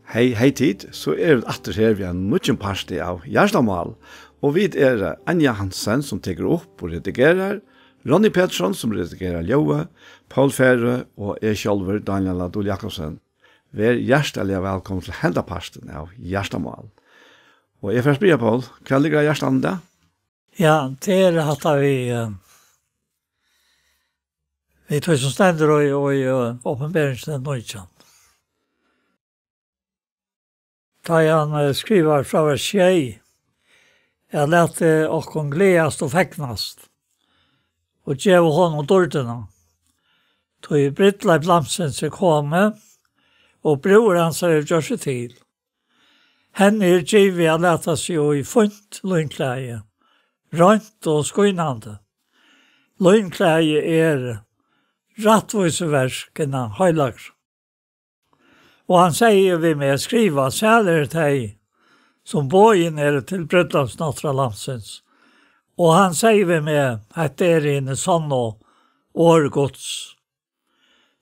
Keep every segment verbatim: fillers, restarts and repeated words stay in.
Hey, hey tit, so eru vit aftur her við einum nýggjum parti av Hjartamál. Og vit eru Anja Hansen, sum tekur upp og redigerar, Ronny Petersson, sum redigerar ljóðið, Poul Færø og eg sjálvur, Dánjal á Dul Jakobsen. Ver hjartaliga vælkomin til henda partin av Hjartamál. Og eg fari at spyrja, Poul, hvat liggur á hjartanum í dag? Ja, tað er hatta við, eh, við tí sum stendur í, í, eh, Opinberingin nítjan. Tá ið hann, eh, skrivar frá vers sjey, at latið okkum gleðast og fegnast, og geva honum dýrdina. Tí brúdleyp Lambsins er komið, og brúður hansara hevur gjørt seg til. Henni er givið at lata seg í fínt línklæði, reint og skínandi. Línklæði er rættvísuverk hinna heilagru. Og hann segði við meg: Skriva, sælir eru tey, sum boðin eru til brúdleypsnáttina Lambsins. Og hann segði við meg: Hetta eru hini sonnu orð Guds.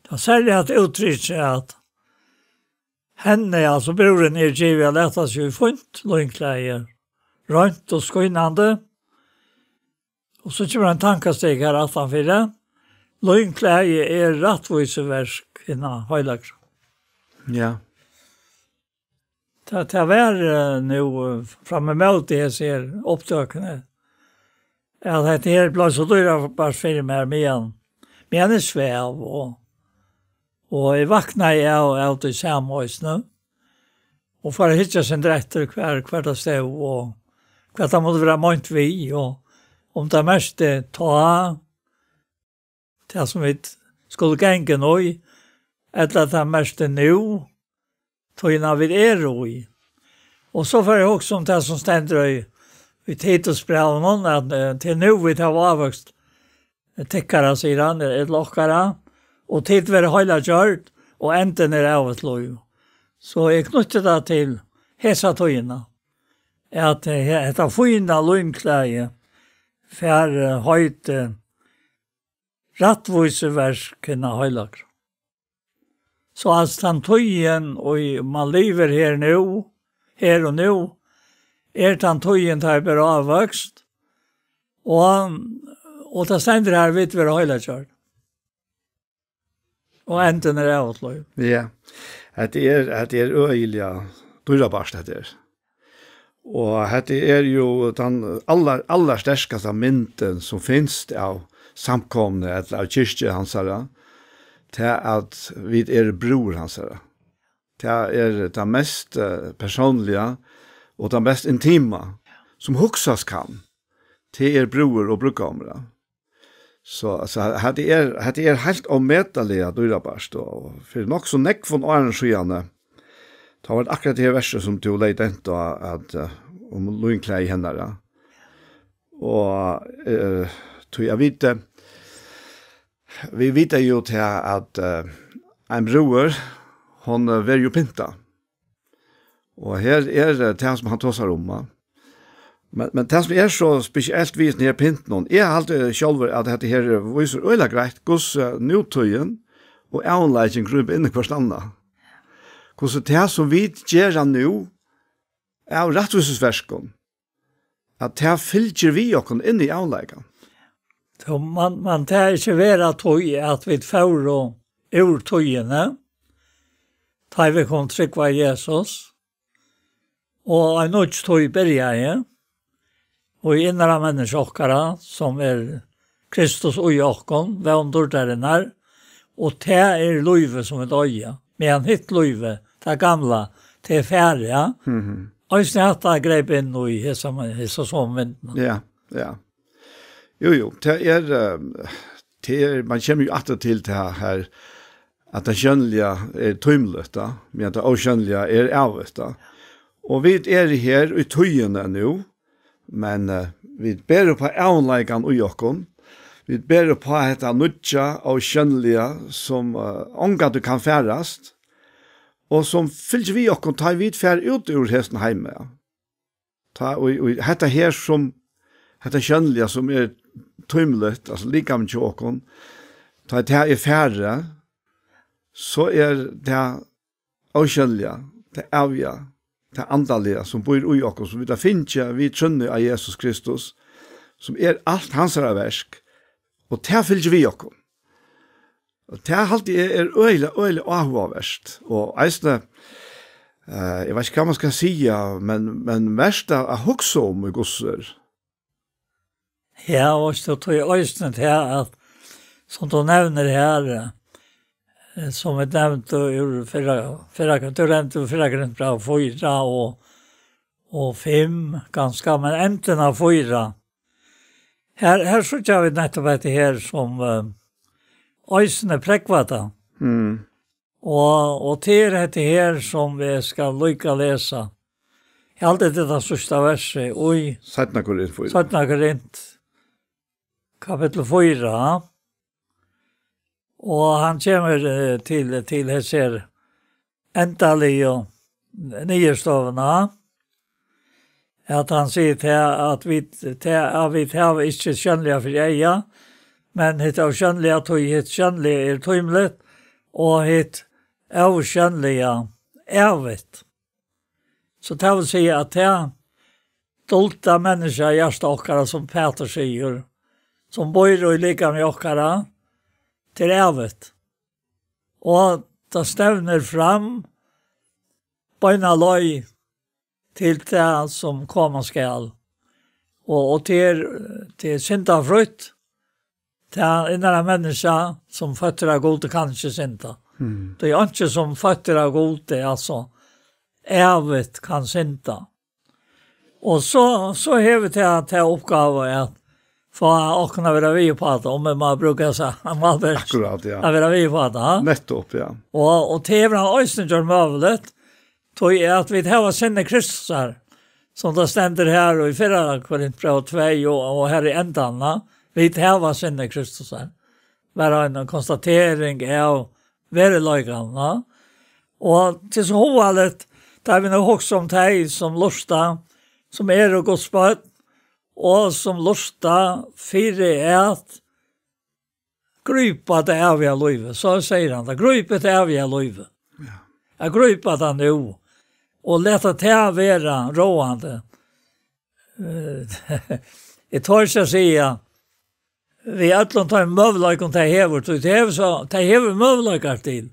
Tað serliga at úttrykkja, at henni, altso brúðrini, er givið at lata seg í fínt línklæði, reint og skínandi. Og so kemur ein tankastig her aftanfyri. Línklæði er rættvísuverk hinna heilagru. Ja. Tað, tað var, eh, nú, eh, fram ímóti hesi her upptøkuni, at hetta her bleiv so dýrabært fyri mær, meðan, meðan eg svav, og, og eg vaknaði av, av tí sama eisini, og fór at hyggja sindur eftir, hvar, hvar tað stóð, og hvat tað mátti vera meint við, og um tað merkti tá, tað sum vit skulu ganga nú í, ella tað merkti nú, tíðina vit eru í. Og so fór eg at hugsa um tað sum stendur í, í Titusbrævinum, at, eh, tað er nú vit hava ávøkst tykkara, sigur hann, ella okkara, og tit verða heilagjørd, og endin er ævigt lív. So eg knýtti tað til hesa tíðina, at, eh, he-, hetta fína línklæði fær, eh, heitið rættvísuverk hinna heilagru. So altso, tann tíðin, og man livir her nú, her og nú, er tann tíðin, tá ið ber ávøkst, og, og tað stendur her, vit verða heilagjørd. Og endin er ævigt lív. Ja, hetta er, hetta er øgiliga dýrabært, hetta er. Og hetta er jo tann allar, allar sterkasta myndin sum finst av samkomuni ella av kirkju hansara, tað at vit eru brúður hansara. Tað er tað mest, eh, persónliga og tað mest intima sum hugsast kann. Tað er brúður og brúðgómur, ja. So, so hetta er, hetta er heilt ómetaliga dýrabært, og fyri nokk so nógvum árum síðani, tá var tað akkurát tað her versið, sum tú legði dent á, at, eh, um línklæði hennara. Og, eh, tí at vit, eh, vit vita jo til at, eh, ein brúður, hon, eh, verður jo pyntað. Og her er, eh, tað, sum hann tosar um, va? Men, men tað, sum er so spesielt við hesum her pyntunum, eg haldi sjálvur, at hetta her vísir øgiliga greitt, hvussu nútíðin og avleiðingin grípa inn í hvørt annað. Hvussu tað, sum vit gera nú, av rættvísisverkum, at tað fylgir við okkum inn í avleiðingarnar. So man, man tað ikki vera tí, at vit fóru úr tíðini, tá ið vit komu trúgva Jesus, og ein nýggj tíð byrjaði, og í innra menniskja okkara, sum er Kristus í okkum, vón dýrdarinnar, og tað er lívið, sum vit eiga. Meðan hitt lívið, tað gamla, tað er farið, ja. Mhm. Eisini hatta greip inn í hesa, hesa somu myndina. Ja, ja. Jú, jú, tað er, eh, tað er, man kemur jo aftur til tað her, at tað sjónliga er tímligt, ja, meðan tað ósjónliga er ævigt, ja. Og vit eru her í tíðini nú, men, eh, vit bera upp á avleiðingarnar í okkum. Vit bera upp á hetta nýggja, ósjónliga, sum, eh, ongantíð kann farast, og sum fylgir við okkum, tá vit fara út úr hesum heimi, ja. Tá, og, og hetta her sum, hetta sjónliga sum er tímligt, altso likamið hjá okkum, tá tað er farið, so er tað ósjónliga, tað æviga, tað andaliga, sum býr í okkum, sum vit hava fingið við trúnni á Jesus Kristus, sum er alt hansara verk, og tað fylgir við okkum. Og tað haldi eg er øgiliga, øgiliga áhugavert. Og eisini, eh, eg veit ikki, hvat man skal siga, men, men vert at, at hugsa um í Guds orð. Ja, og so tog eg eisini til at, sum tú nevnir her, eh, sum vit nevndu úr fyrra, fyrra, tú nevndi úr fyrra Korintbræv fýra og, og fimm, ganska, men endin av fýra. Her, her síggja vit nettopp hetta her sum, eh, eisini prógvar tað. Mm. Og, og til hetta her sum vit skal líka lesa. Eg haldi, tað er tað síðsta versið í Seinna Korint fýra. Seinna Korint, kapittul fýra. Og hann kemur, eh, til, til hesa her endaligu niðurstøðuna, at hann sigur til at vit, til at vit hava ikki sjónliga fyri eyga, men hitt ósjónliga, tí hitt sjónliga er tímiligt, og hitt ósjónliga ævigt. So tað vil siga at tað dulda menniskja, hjarta okkara, sum Pætur sigur, sum býr í likami okkara, til ævigt. Og tað stevnir fram beina leið til tað, sum koma skal. Og, og til, til syndafrítt, tað innara menniskja, sum føddur av Gudi, kann ikki synda. Mm. Tað er einki, sum føddur av Gudi, altso, ævigt kann synda. Og so, so hevur tað, tað uppgávu at fáa okkum at vera við uppá tað, um eg má brúka hesa málverk. Akkurát, ja. At vera við uppá tað, ha? Nettopp, ja. Og, og tað hevur hann eisini gjørt møguligt, tí at vit hava sinni Kristusar, sum tað stendur her í fyrra Korintbræv tvey og, og her í endanum, ha? Vit hava sinni Kristusar. Bara ein konstatering av veruleikan, ha? Og tað er so hugaligt, tá vit nú hugsa um tey, sum lurta, sum eru Guds børn, og sum lurta fyri at grípa tað æviga lívið. So sigur hann tað, grípið tað æviga lívið. Ja. At grípa tað nú, og lata tað vera ráðandi. Eh, eg tør ikki at siga, við øllum teim møguleikum, tey hevur, tí tey hevur so, tey hevur møguleikar til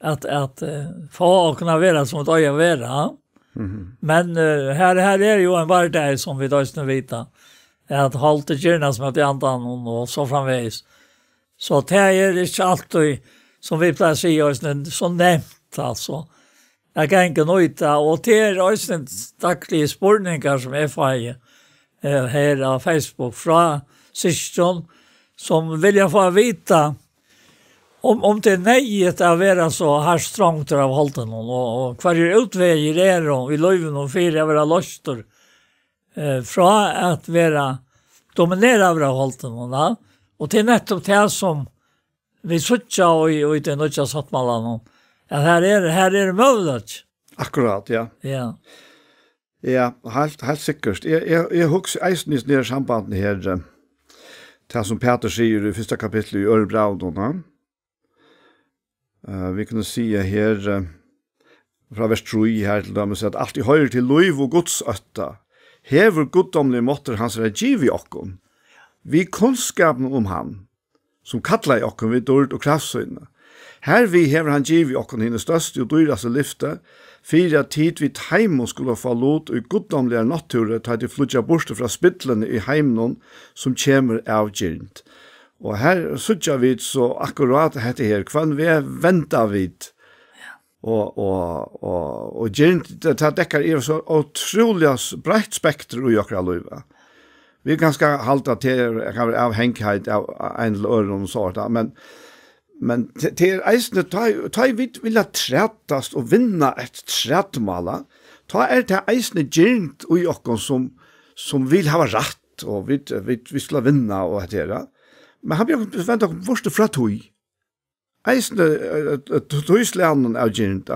at, at, eh, fáa okkum at vera sum vit eiga at vera, ha? Mhm. Men, eh, her, her er jú ein bardagi, sum vit eisini vita, at holdið girnast móti andanum og so framvegis. So tað er ikki altíð, sum vit plaga at siga, eisini so nemt, altso, at ganga út í tað, og tað er eisini dagligir spurningar, sum eg fái, eh, her á Facebook frá systkjum, sum vilja fáa at vita, um, um tað er neyðugt at vera so hart strongdur av holdinum, og, og hvørjir útvegir eru í lívinum fyri at vera loystur, eh, frá at vera domineraður av holdinum, va? Og tað er nettopp tað, sum vit síggja í, í tí nýggja sáttmálanum, at her er, her er møguleiki. Akkurát, ja. Ja. Ja, heilt, heilt sikkurt. Eg, eg, eg hugsi eisini í hesum her sambandi her, eh, tað sum Pætur sigur í fyrsta kapitli í øðrum brævinum, ha? Eh, vit kunnu siga her, eh, frá vers trý her til dømis, at alt ið hoyrir til lív og gudsótta, hevur guddómligu máttir hansara givið okkum, við kunnskapinum um hann, sum kallaði okkum við dýrd og kraft síni. Hervið hevur hann givið okkum hini størstu og dýrastu lyfti, fyri at tit við teimum skulu fáa lut í guddómligari náttúru, tá tit flýggja burtur frá spilluni í heiminum, sum kemur av girnd. Og her síggja vit so akkurát hetta her, hvønn veg venda vit? Og, og, og, og girnd, tað, tað dekkar yvir so ótrúliga s-, breitt spektur í okkara lívi. Vit kanska halda, at tað er, kann vera avhangigheit av ein ella øðrum og so, men, men tað, tað er eisini, tá, tá vit vilja trætast og vinna eitt trætmála, tá er tað eisini girnd í okkum, sum, sum vil hava rætt, og vit, vit, vit skulu vinna og hetta her. Men hann vil venda okkum burtur frá tí. Eisini, eh, eh, tí slagnum av girnd,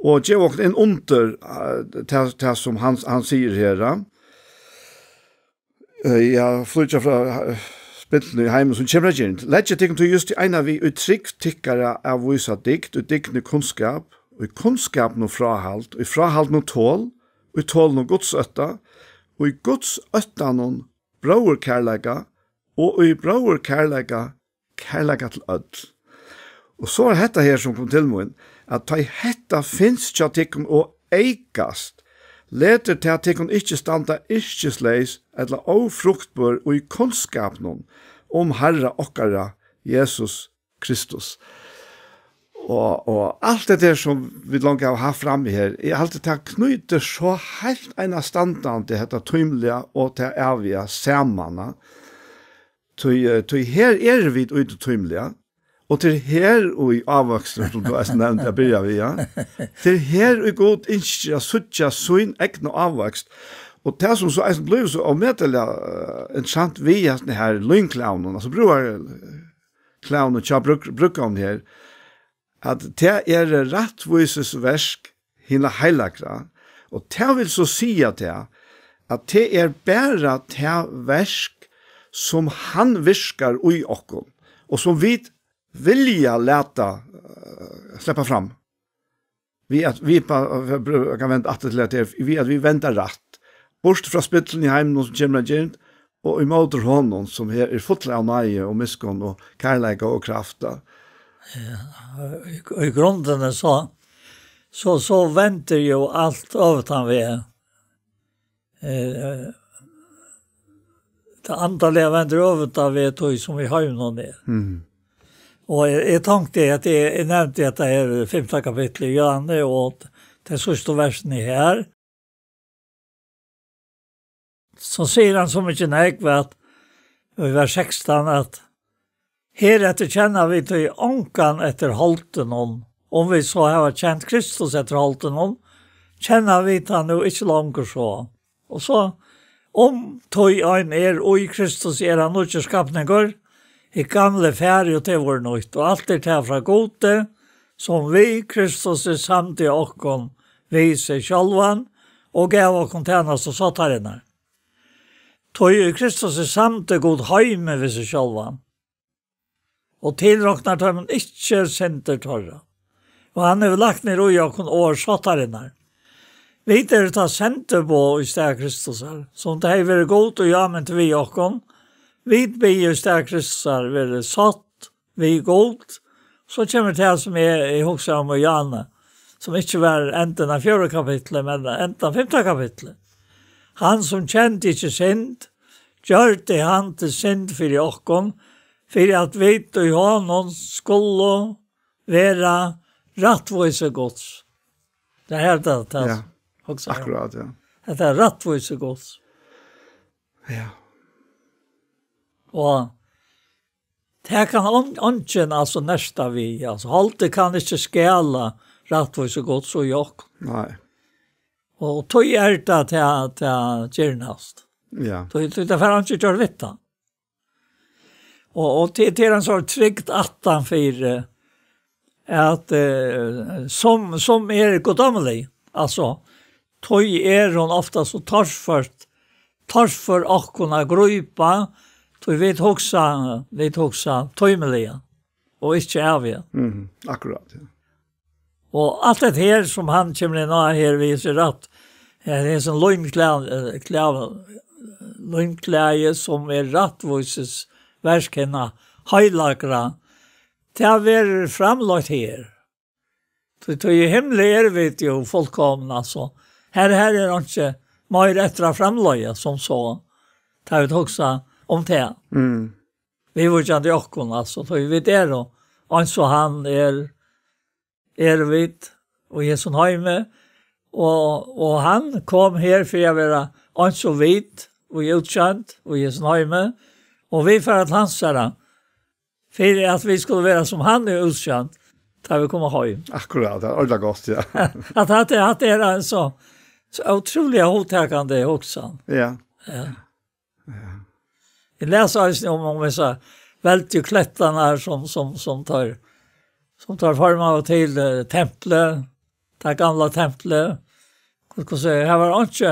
og geva okkum inn undir, eh, tað, tað sum hann, hann sigur her, ja. Eh, ja, flýggja frá, eh, spillunum í heiminum, sum kemur av girnd. Leggið tykkum tí júst í eina við í trúgv tykkara at vísa dygd, í dygdini kunnskap, í kunnskapinum fráhald, í fráhaldinum tol, í tolinum gudsótta, í gudsóttanum bróðurkærleika, og í bróðurkærleika kærleika til øll. Og so er hetta her, sum kom til mín, at tá ið hetta finst hjá tykkum og eykast, letur tað tykkum ikki standa yrkisleys ella ófruktbør í kunnskapinum um Harra okkara Jesus Kristus. Og, og alt det der, som vi langt har haft fremme her, jeg har alltid tatt knyttet så helt enastandende dette tøymelige og til evige samene. Tí, eh, tí her er vit út í tímliga, og til her og í ávøkstrin, sum tú eisini nevndi at byrja við, ja. Til her og Gud ynskir at síggja sín egna ávøkst. Og tað, sum so eisini blívur so ómetaliga, eh, interessant við hesum her lynklæðunum, altso brúðarklæðunum hjá brúk-, brúðgóminum her, at tað er rættvísisverk hinna heilagra, og tað vil so siga tað, at tað er bara tað verk, sum hann virkar í okkum, og sum vit vilja lata, eh, sleppa fram. Við at vit ba-, kan venda aftur til at tað er, við at vit venda rætt. Burt frá spillinum í heiminum sum kemur at girnd, og ímóti honum, sum her er full av náði og miskunn og kærleika og krafta. Ja, í, í grundini so, so, so vendir jo alt øvutan veg. Eh, tað andaliga vendir øvutan veg tí sum í heiminum er. Mhm. Og eg, eg tonkti at eg, eg nevndi at tað er fimta kapittul í Johannes, og tey síðstu versini her. So sigur hann so mikið nógv at, í vers sekstan, at: "Herefter kenna vit tí ongan eftir holdinum. Um vit so hava kent Kristus eftir holdinum, kenna vit hann nú ikki longur so." Og so: "Um tí ein er í Kristus, er hann nýggjur skapningur. Hitt gamla er farið, og tað er vorðið nýtt. Og alt er tað frá Gudi, sum við Kristus samdi okkum við seg sjálvan og gav okkum tænastu sáttarinnar. Tí í Kristus samdi Gud heimin við seg sjálvan, og tilroknar teimum ikki syndir teirra. Og hann hevur lagt niður í okkum orð sáttarinnar. Vit eru tá sendiboð í stað Kristusar, sum tað hevði verið Gud í ámynd við okkum. Vit biðja í stað Kristusar verið sátt við Gud." So kemur tað, sum eg, eg hugsi um í Johannes, sum ikki var endin av fjórða kapitli, men endin av fimta kapitli. "Hann, sum kendi ikki synd, gjørdi hann til synd fyri okkum, fyri at vit í honum skulu vera rættvísi Guds." Tað er tað, tað, ja, hugsa eg. Akkurát, ja. Hetta er rættvísi Guds. Ja. Og tað kann ein-, eingin, altso, nerta við. Altso, holdið kann ikki skjala rættvísi Guds í okkum. Nei. Og tí er tað, tað, tað girnast. Ja. Tí, tí tað fer eingin gjørt við tað. Og, og til, til ein sort trygt aftan fyri, at, eh, sum, sum er guddommelig, altso, tí er hon ofta so torført, torfør okkum at grípa, tí vit hugsa, vit hugsa tímiliga og ikki æviga. Mhm, akkurát, ja. Og alt det her, sum hann kemur inn á her, við seg rætt, ja, tað er sum lynklæ-, eh, klæ-, lynklæði, sum er rættvísisverk hinna heilagra, tað verður framleitt her. Tí, tí í himli eru vit jú fullkomin, altso. Her, her er einki meir eftir at framleiða, sum so, tá vit hugsa um tað. Mm. Viðvíkjandi okkum, altso, tí vit eru eins og hann er, eru vit, og í hesum heimi, og, og hann kom her fyri at vera eins og vit, og í útsjónd, og í hesum heimi, og vit fara til hansara, fyri at vit skulu vera sum hann er útsjónd, tá vit koma heim. Akkurát, tað er ordiliga gott, ja. At hatta, hatta er ein so, so ótrúliga hugtakandi hugsan. Ja. Ja. Ja. Eg les eisini um, um hesar veldigu klettarnar sum, sum, sum teir, sum teir formaðu til, eh, templið, tað gamla templið. Hvat skal eg siga? Her var einki,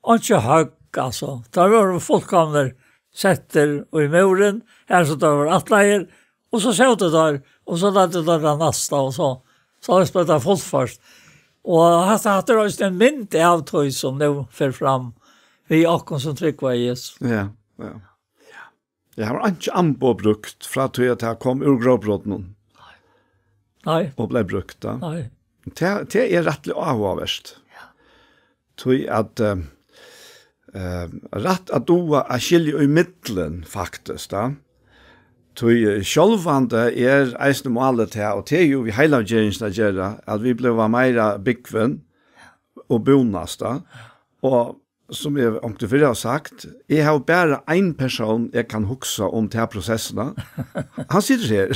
einki høgg, altso. Teir vóru fullkomnir settir í múrin, har sum teir vóru ætlaðir, og so sótu teir, og so løgdu teir tað næsta, og so Soleiðis bleiv tað fullført. Og hatta, hatta er eisini ein mynd av tí sum nú fer fram við okkum sum trúgva á Jesus. Ja, ja. Ja, har var einki amboð brúkt frá tí at tað kom úr grótbrotinum Nei. og bleiv brúkt, da. Nei. Tað, tað er rættiliga áhugavert. Ja. Tí at, eh, eh, rætt at duga at skilja í millum, faktiskt, da. Tí, eh, sjálvandi er eisini málið tað, og tað er jú við heilaggjøringina at gera, at vit blíva meira búgvin og búnast, da. Og sum eg onkuntíð fyrr havi sagt, eg havi bara ein persón, eg kann hugsa um ta prosessina. Hann situr her.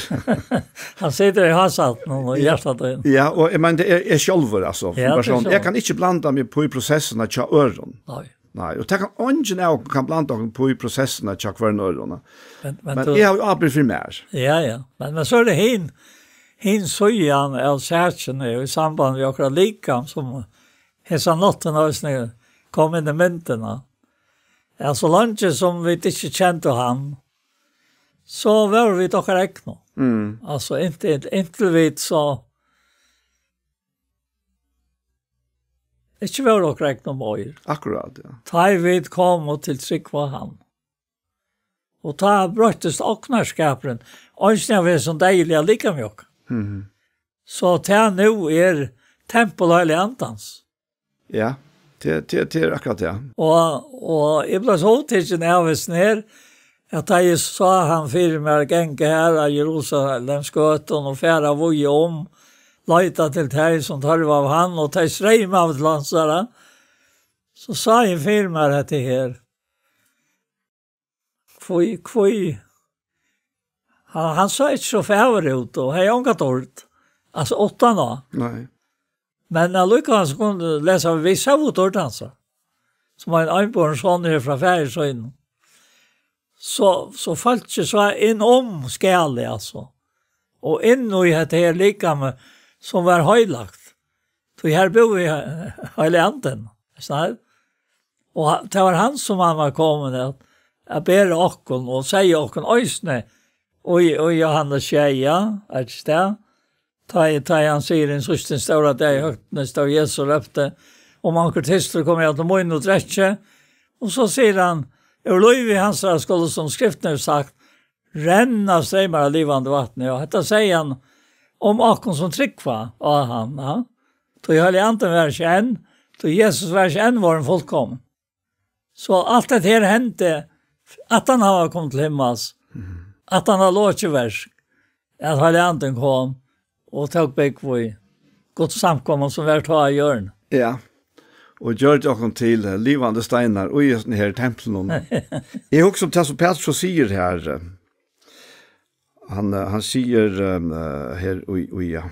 Hann situr í hásætinum og í hjartað. Ja, og eg meini, tað er eg sjálvur, altso, sum Ja, tað er persón. Eg sjálvur. Kann ikki blanda meg upp í prosessina hjá øðrum. Nei. Nei, og tað kann eingin av okkum kann blanda okkum upp í prosessina hjá hvørjum øðrum. Men, men Men tú eg havi ábyrgd fyri mær. Ja, ja. Men, men so er tað hin, hin síðan av sakini í samband við okkara likam, sum hesa náttina eisini kom inn í myndina. Ja, so leingi sum vit ikki kendu hann, so vóru vit okkara egnu. Mm. Altso, inntil, inntil vit so ikki vóru okkara egnu meir. Akkurát, ja. Tá ið vit komu til trúgv á hann. Og tá broyttist ognarskapurin, eisini av hesum deyðiliga likami okkara. Mhm. So tað nú er tempul Heilaga Andans. Ja, tað, tað, tað er akkurát tað. Og, og eg bleiv so upptikin av hesum her, at tá eg sá hann fyri mær ganga her á Jerusalemsgøtum og fara víða um, leita til tey, sum tørvaðu hann, og tey streymaðu til hansara, so sá eg fyri mær hetta her. Hví, hví? Hann, hann sá ikki so fagurur út og hevði onga dýrd. Altso, uttan á. Nei. Men allíkavæl so kunnu vit lesa, vit sóu dýrd hansara. Sum ein einborin sonur her frá faðir sínum. So, so fólkið sá inn um skalið, altso. Og inn í hetta her likami, sum var heilagt. Tí her búði he-, Heilagi Andin, veitst tú. Og ha-, tað var hann, sum hann var komin at, at bera okkum og siga okkum eisini, og í, og í Jóhannes sjey, ja, er til stað. Tá, tá hann sigur, hin síðsta stóra dag í høgtini stóð Jesus og rópti, um onkur tystir, komi at mín og drekki. Og so sigur hann, úr lívi hansara skulu, sum skriftin hevur sagt, renna streymar av livandi vatni. Og hetta segði hann um okkum sum trúgva á hann, ja. Tí Heilagi Andin var ikki enn, tí Jesus var ikki enn vorðin fullkomin. So alt hetta her hendi, at hann var komin til himmals, at hann var lokið verk, at Heilagi Andin kom og tók búgv í Guds samkomu, sum var tá á jørðini. Ja. Og gjørdi okkum til, eh, livandi steinar í hesum her templinum. Eg hugsi um tað, sum Pætur so sigur her, eh, hann, eh, hann sigur, eh, her í, í, ja.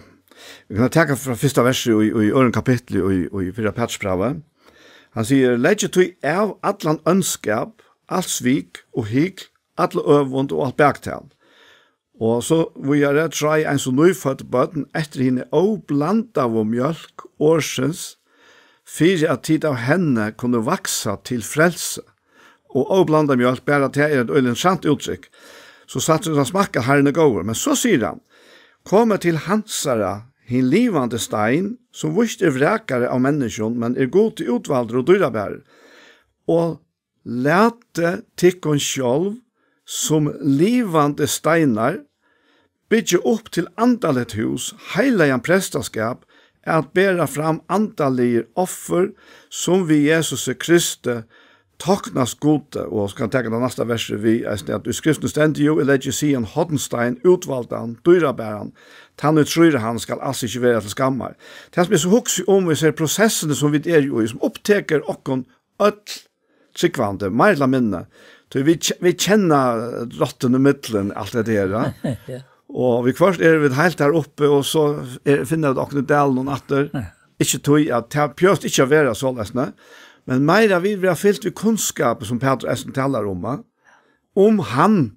Vit kunnu taka frá fyrsta versi í, í øðrum kapitli í, í fyrra Pætursbrævi. Hann sigur, "Leggið tí av allan óndskap, alt svik og hykl, alla øvund og alt baktal." Og so víðari, "Tráið eins og nýfødd børn eftir hini óblandaðu mjólk orðsins, fyri at tit av henni kunnu vaksa til frelsi." Og óblandað mjólk, bara tað er eitt øgiliga interessant úttrykk. So satt sum hann smakkar, Harrin er góður. Men so sigur hann, "Komið til hansara, hin livandi stein, sum víst er vrakari av menniskjum, men er Gudi útvaldur og dýrabærur. Og latið tykkum sjálv sum livandi steinar byggja upp til andaligt hús, heilagan prestaskap, at bera fram andaligir offur, sum við Jesusi Kristi toknast Gudi." Og skal taka tað næsta versið við, eisini, at í Skriftini stendur jú, "Eg leggi Sion hornstein, útvaldan, dýrabæran, tann ið trýr hann skal als ikki vera til skammar." Tað sum eg so hugsi um, í hesi prosessini sum vit eru í, sum upptekur okkum øll trúgvandi, meir ella minni. Tí vit, vit kenna rottin í millum alt hetta her, ja. Ja. Og viðhvørt eru vit heilt har uppi, og so er, finna vit okkum í dalinum aftur. Ja. Ikki tí at tað behøvist ikki at vera soleiðis, nei. Men meira vit verða fylt við kunnskapi, sum Pætur eisini talar um, ja. Um hann,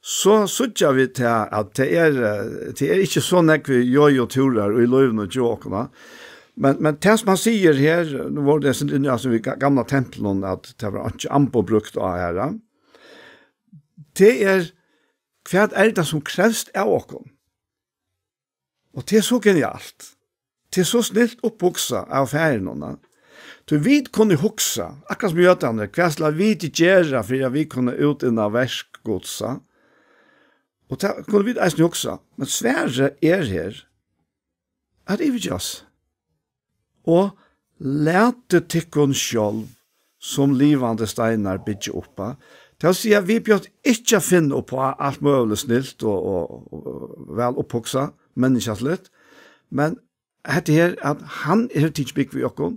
so síggja vit tað, at tað er, eh, tað er ikki so nógvir jojo-túrar í lívinum hjá okkum, va? Men, men tað, sum hann sigur her, nú vóru tey eitt sindur inni á, sum við ga-, gamla templinum, at tað var einki amboð brúkt á her, va? Tað er, hvat er tað, sum krevst av okkum? Og tað er so genialt. Tað er so snilt upphugsað av faðirinum, ja. Tí vit kunnu hugsa, akkurát sum jødarnir, hvat skal vit gera fyri at vit kunnu útinna verk Guds, ja? Og tað kunnu vit eisini hugsa, men svarið er her, at yvirgevast. Og latið tykkum sjálv sum livandi steinar byggja upp á. Tað vil siga, vit bjóðast ikki at finna upp á alt møguligt snilt og, og, og væl upphugsað, menniskjaligt, men hetta her, at hann hevur tikið búgv í okkum,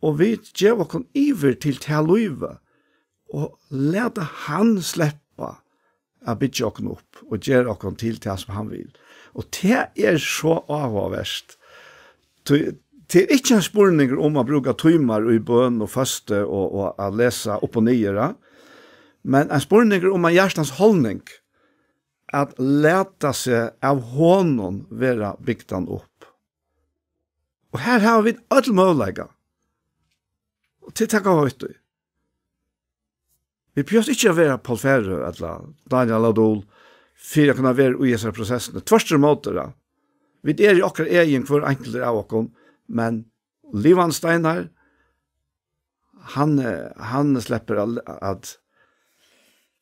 og vit geva okkum yvir til tað lívið, og lata hann sleppa at byggja okkum upp og gera okkum til tað, sum hann vil. Og tað er so áhugavert. Tí, tað er ikki ein spurningur um at brúka tímar í bøn og føstu og, og at lesa upp og niður, ja. Men ein spurningur um ein hjartans holdning, at lata seg av honum vera bygdan upp. Og her hava vit øll møguleika. Og til taka høgt í. Vit behøvast ikki at vera Poul Færø ella Daniel Adol fyri at kunna vera í hesari prosessini. Tvørturímóti, ja. Vit eru í okkara egin, hvør einkultur av okkum, men livandi steinar, hann, eh, hann sleppur at, at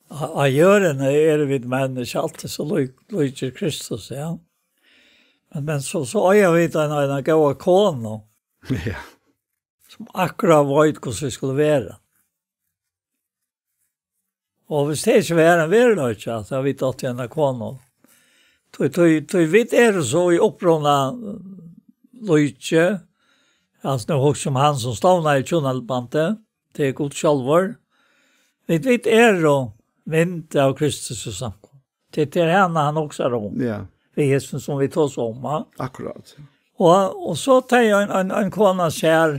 Á, á jørðini eru vit menn ikki altíð so lík, líkir Kristus, ja. Men, men so, so eiga vit eina, eina góða konu, Ja. sum akkurát veit, hvussu vit skulu vera. Og hvis tað ikki var ein veruleiki, at vit áttu eina konu, tí, tí, tí vit eru so í uppruna líki, altso, nú hugsa um hann, sum stovnaði hjúnabandið, tað er Gud sjálvur. Vit, vit eru mynd av Kristus í samkomuni. Tað, tað er hana, hann hugsar um. Ja. Við hesum, sum vit tosa um, ja. Akkurát. Og, og so tá ein, ein, ein kona sær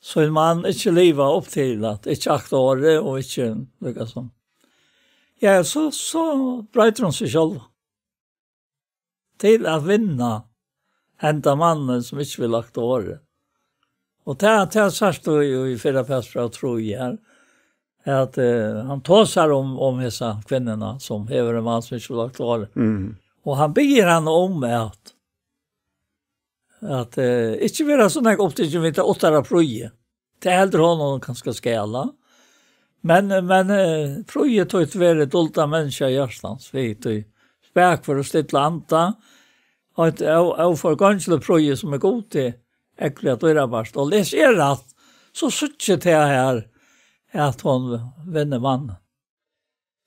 sín mann ikki liva upp til at, ikki akta orðið og ikki líka sum. Ja, so, so broytir hon seg sjálv. Til at vinna henda mannin, sum ikki vil akta orðið. Og tað, tað sært tú í, í fyrra Peturs bræv trý her, at, eh, hann tosar um, um hesa kvinnuna, sum hevur ein mann, sum ikki vil akta orðið. Mm. Og hann biður hana um at, at, eh, ikki vera so nógv upptikin við tað uttara prýði. Tað heldur honum kanska skala. Men, men, eh, prýði títt veri dulda menniskja hjartans, við tí spakføra og stilla anda, og eitt ó-, óforgongiligt prýði, sum er Gudi ógvuliga dýrabært. Og les eg rætt, so síggi eg tað her, at hon vinnur mannin.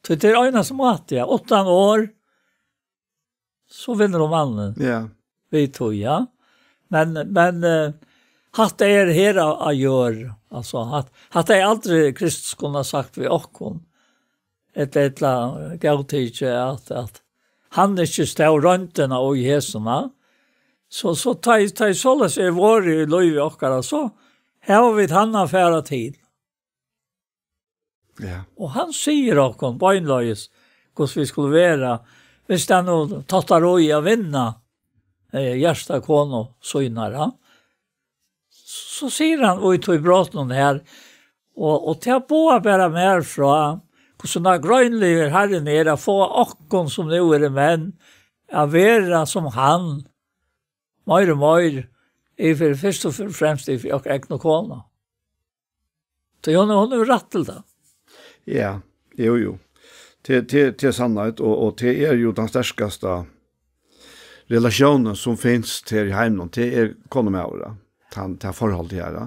Tí tað er einasti máti, ja. Uttan orð, so vinnur hon mannin. Ja. Við tí, ja. Men, men, eh, hatta er her á, á jørð. Altso, hat-, hatta er aldri Kristus kunna sagt við okkum. Ella, ella góðtikið at, at hann ikki stóð royndina í hesum, ja. So, so tá, tá soleiðis er vorðið í lívi okkara, so hava vit hann at fara til. Ja. Og hann sigur okkum beinleiðis, hvussu vit skulu vera, hvis tað nú táttar í at vinna, eh, hjarta konu sínar, ja. So sigur hann, og í tí brotinum her, og, og tað boðar bara mær frá, hvussu nágreiniligur Harrin er at fáa okkum, sum nú eru menn, at vera sum hann, meir og meir, yvir, fyrst og fremst yvir okkara egnu konu. Tí hon, hon hevur rætt til tað. Ja, jú, jú. Tað, tað, tað er sannheit, og, og tað er jú tann sterkasta relatiónin sum finst her í heiminum. Tað er kona og maður, ja. Tann, tað forholdið her, ja.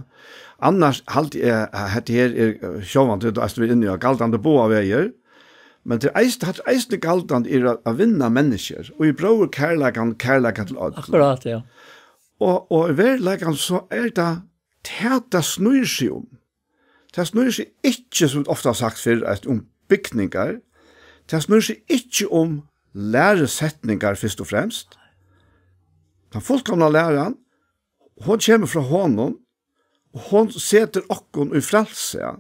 Annars haldi eg, at hetta her er, eh, sjálvandi, tú ert við inni á galdandi báðar vegir, men tað er eisini, tað er eisini galdandi er at, at vinna menniskju, og í bróðurkærleikan, kærleika til øll. Akkurát, ja. Og, og í veruleikanum so er tað tað, tað snýr seg um. Tað snýr seg ikki, sum vit ofta hava sagt fyrr, at um bygningar. Tað snýr seg ikki um lærusetningar fyrst og fremst. Tann fullkomna læran, hon kemur frá honum, og hon setur okkum í frælsi, ja.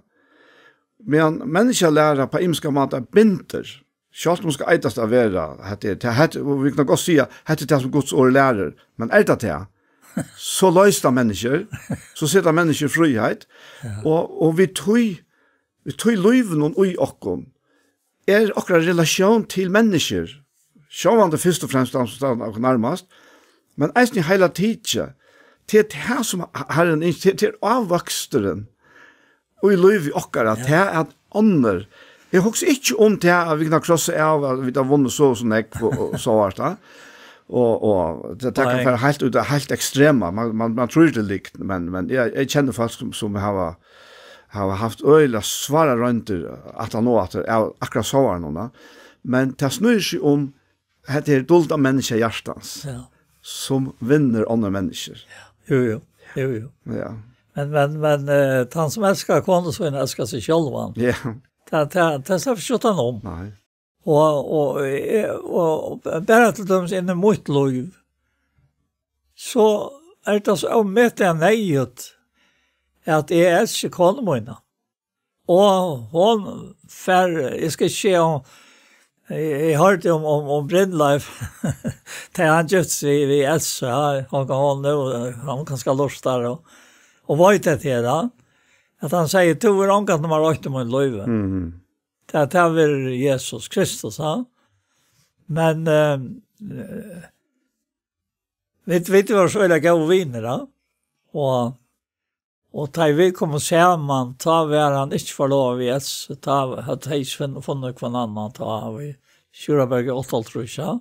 Meðan menniskjalæra á ymsan máta bindur, sjálvt um skal eitast at vera, hetta er, tað, hetta, og vit kunnu gott siga, hetta er tað, sum Guds orð lærir, men er tað tað? So loysir tað menniskjur, so setir tað menniskjur í fríheit, Ja. og, og við tí, við tí lívinum í okkum, er okkara relatión til menniskjur, sjálvandi fyrst og fremst teir, sum standa okkum nærmast, Men eisini heila tikið, til tað sum Harrin ynskir, til, til ávøksturin í lívi okkara, ja, til at onnur. Eg hugsi ikki um tað at vit kunnu krossa av, at vit hava vunnið so og so nógv og, og so vart tað. Og, og tað, tað kann fara heilt út, heilt ekstrema. Man, man, man trýr tað líkt, men, men eg, eg kenni fólk sum, sum hava, hava havt øgiliga svárar royndir aftan á at av akkurát so var nú. Men tað snýr seg um hetta er dulda menniskja hjartans, ja, sum vinnur onnur menniskju. Jú, jú, jú, jú. Ja. Men, men, men uh, tann sum elskar konu sína elskar seg sjálvan. Ja. Tað, tað, tað skal vi skjóta hann um. Nei. Og, og, eh, og, og bara til dømis inn í mítt lív, so er tað so ómetaliga neyðugt at eg elski konu mína. Og hon fær, eg skal ikki siga, hon, eg, eg hoyrdi um, um, um Brynleif, tá hann gifti seg við Elsu, ja, hon, hon, hon, hon kanska lurtar og, og veit at tað er, ja, at hann sigur, tú er ongantíð nummar eitt í mínum lívi. Mhm. Tað, tað er Jesus Kristus, ja. Men eh, vit, vit vóru so øgiliga góðir vinir, ja. Og Og tá vit komu saman, tá var hann ikki forlovaður við Elsu, tá høvdu tey ikki funn-, funnið hvønn annan, tá var í Sjúrðarberg í áttaoghálvtrýss, ja.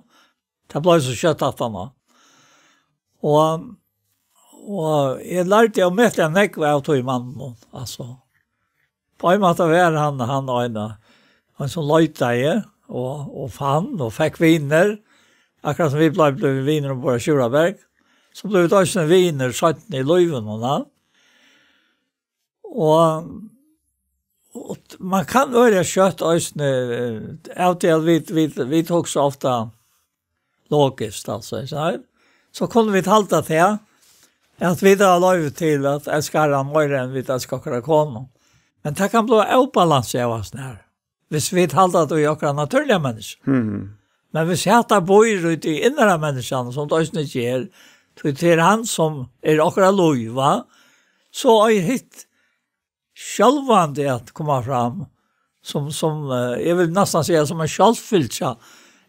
Tað bleiv so skjótt aftan á. Og, og eg lærdi ómetaliga nógv av tí manninum, altso. Á ein máta var hann, hann ein, ein sum leitaði og, og fann og fekk vinir, akkurát sum vit blivu, blivu vinir umborð á Sjúrðarberg, so blivu vit eisini vinir seinni í lívinum, ja. Og, og t-, man kann øgiliga skjótt eisini, eh, av tí at vit, vit, vit hugsa ofta logiskt, altso, ikki sant? So kunnu vit halda tað, at vit hava loyvi til at elska Harran meira enn vit elska okkara konu. Men tað kann bliva óbalansi av oss nær, hvis vit halda tað í okkara natúrliga menniskja. Mhm. Men hvis hetta býr í tí innra menniskjan, sum tað eisini ger, tí tað er hann, sum er okkara lív, va? So er hitt sjálvandi at koma fram, sum, sum, eh, eg vil næstan siga, sum ein sjálvfylgja,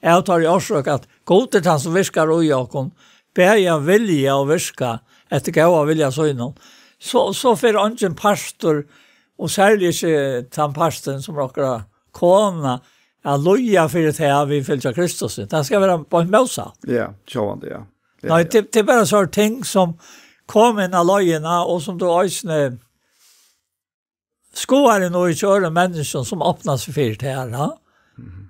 av teirri orsøk, at Gud er tann, sum virkar í okkum, bæði at vilja og virka eftir góða vilja sínum. So, so fer eingin partur, og serliga ikki tann partin, sum er okkara kona, at líða fyri tað, at vit fylgja Kristus. Tað skal vera beint mótsatt. Ja, sjálvandi, ja. Ja, nei, ja. Tað, tað er bara sånne ting, sum kom inn á leiðina, og sum tú eisini skoðar inn í hjá øðrum menniskjum sum opna seg fyri tað her, ha? Mhm.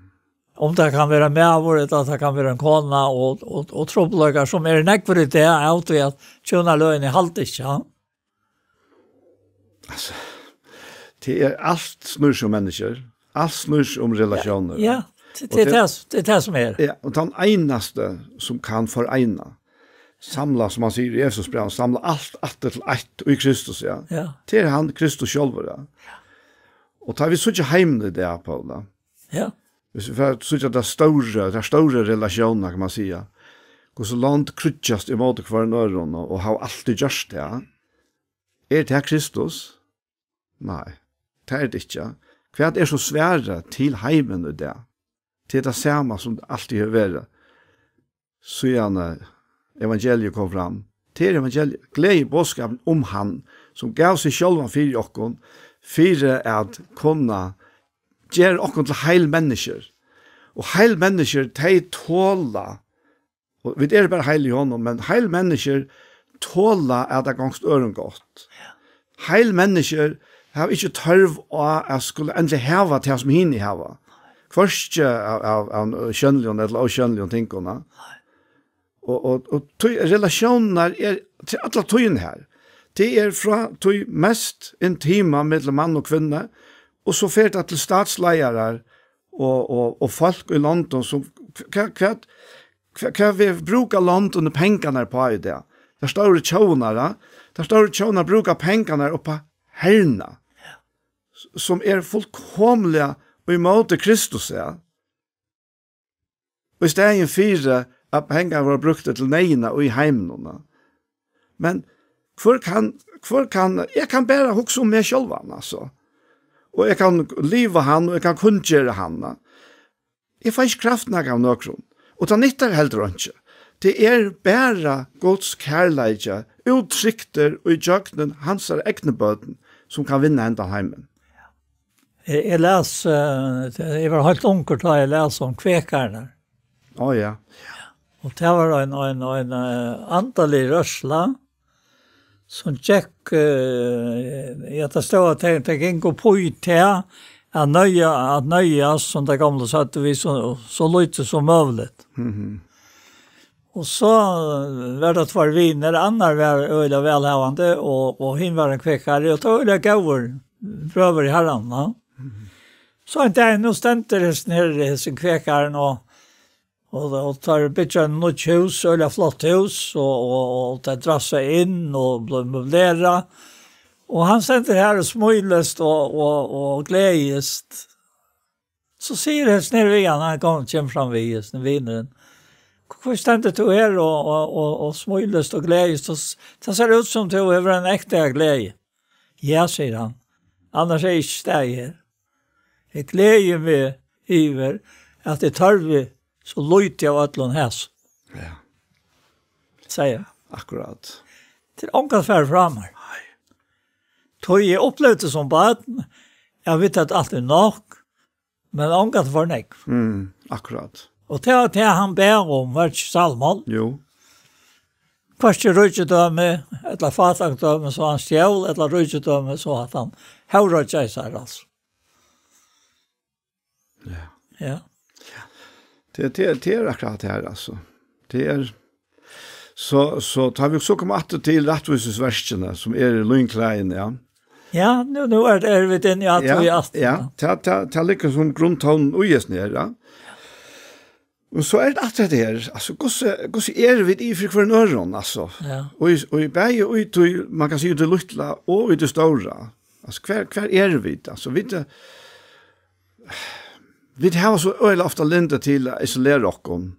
Um tað kann vera maður, ella tað kann vera ein kona, og, og, og trupulleikar sum eru nógvir í dag, av tí at hjúnaløgini halda ikki, ha? Altso, tað er, alt snýr seg um menniskju. Alt snýr seg um relatiónir. Ja, ja, tað, og tað er tað, tað er tað sum er. Ja, og tann einasti sum kann foreina, samla, sum hann sigur í Efesusbrævinum, samla alt aftur til eitt í Kristus, ja. Ja. Tað er hann Kristus sjálvur, ja. Ja. Og tá vit síggja heimin í dag, Paula, ja, hvis vit fara at síggja tær stóru, tær stóru relatiónirnar, kann man siga, hvussu lond kríggjast ímóti hvørjum øðrum og, og hava altíð gjørt tað, er tað Kristus? Nei, tað er tað ikki. Hvat er so svarið til heimin í dag? Tað er tað sama sum tað altíð hevur verið, síðan, eh, evangeliið kom fram. Tað er evangeliið, gleðiboðskapurin um hann, sum gav seg sjálvan fyri okkum, fyri at kunna gera okkum til heil menniskjur. Og heil menniskjur, tey tola, og vit eru bara heil í honum, men heil menniskjur tola at tað gongst øðrum gott. Ja. Heil menniskjur hava ikki tørv á at skula endiliga hava tað sum hini hava. Hvørki av, av, av sjónligum ella ósjónligum tingum, ja. Nei. Og, og, og tí, relatiónirnar er til alla tíðina her. Tað er frá tí mest intima millum mann og kvinnu, og so fer tað til statsleiðarar og, og, og fólk í londum sum, hva, hvat, hva, hvat vil brúka londini pengarnar uppá í dag? Tær stóru tjóðirnar, ja. Tær stóru tjóðirnar brúka pengarnar uppá hernað, s-, sum er fullkomiliga ímóti Kristus, ja. Og í staðin fyri at pengar vóru brúktir til neyðina í heiminum, ja. Men hvør kann, hvør kann, eg kann bara hugsa um meg sjálvan, altso. Og eg kann liva hann, og eg kann kunngera hann, ja. Eg fái ikki kraft nakað av nøkrum. Og tað nyttar heldur einki. Tað er bara Guds kærleiki, úttryktur í gjøgnum hansara egnu børn, sum kann vinna hendan heimin. Eg, eg las, eh, eg var heilt ungur tá eg las um kvekararnar. Á, ja. Og tað var ein, ein, ein, eh, andalig rørsla, sum gekk, eh, ja, tað stóð at tey, tey gingu upp í tað, at nøya, at nøyast, sum tey gamlu søgdu, við so, so lítið sum møguligt. Mhm. Og so, eh, var tað tveir vinir, annar var øgiliga vælhavandi, og, og hin var ein kvikari, og tað var øgiliga góður brøður í Harranum, ja. Mhm. So ein dag, nú stendur hesin her, hesin kvikarin, og, og, og teir byggja eini nýggj hús, øgiliga flott hús, og, og, og teir drassa inn og blíva møblerað. Og hann stendur her og smílist og, og, og gleðist. So sigur hesin her við hann, hann kom, kemur fram við, hesin vinurin: "Hví stendur tú her og, og, og, og smílist og gleðist? Og s-, tað sær út sum tú hevur eina ekta gleði." "Ja," sigur hann, "annars hevði eg ikki staðið her. Eg gleði meg yvir, at eg tørvi so lítið av øllum hasum." Ja. Segði hann. Akkurát. Tað er ongan at fara frá mær. Nei. Tí eg upplevdi sum barn, eg veit at alt er nokk, men ongan for nógv. Mm, akkurát. Og tað var tað, hann bað um, var ikki Salomon? Jú. Hvørki ríkidømi, ella fátækdømi, so hann stjól, ella ríkidømi, so at hann hóvroyggjaði sær, altso. Ja. Ja. Tað, tað, tað er akkurát tað her, altso. Tað er, so, so tá vit so koma aftur til rættvísisverkini, sum eru línklæðini, ja. Ja, nú, nú er, eru vit inni í at Ja, vit aftur, ja, ja. Tað, tað, tað liggur sum grundtónin í hesum her, ja. Men so er tað alt hetta her, altso, hvussu, hvussu eru vit í fyri hvørjum øðrum, altso? Ja. Og í, og í bæði í tí, man kann siga, í tí lítla og í tí stóra. Altso, hvar, hvar eru vit? Altso, vit, eh, vit hava so øgiliga ofta lyndi til at isolera okkum.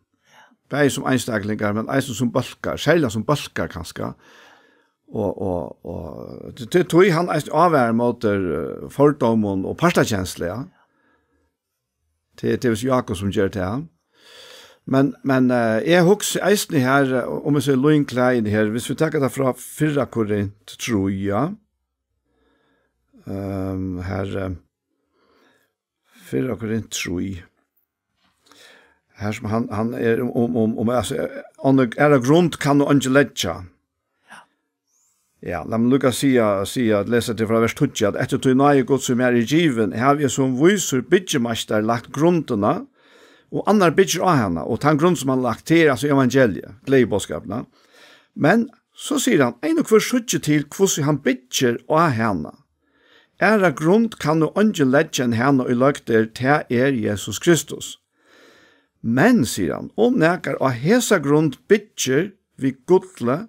Bæði sum einstaklingar, men eisini sum bólkar, serliga sum bólkar kanska. Og, og, og tí, tí, tí hann eisini ávarar móti, eh, fordómum og partakenslu, ja. Tað, tað er vist Jákup, sum ger tað. Men, men, eh, eg hugsi eisini her, eh, um eg sigi línklæðini her, viss vit taka tað frá fyrra Korint trý, ja. Ehm, her, eh, fyrra Korint trý. Her sum hann, hann er um, um, um, um, altso, eh, aðra grund kann nú eingin leggja. Ja, lat meg líka siga, siga, at lesa til frá vers tíggju, at eftir tí náði Guds, sum mær er givin, havi eg sum vísur byggimeistari lagt grundina, og annar byggir á hana, og tann grund, sum hann lagt, tað er altso evangeliið, gleðiboðskapurin. Men so sigur hann, ein og hvør síggi til, hvussu hann byggir á hana. Aðra grund kann nú eingin leggja enn hana, ið løgd er, tað er Jesus Kristus. Men, sigur hann, um nakar á hesa grund byggir við gulli,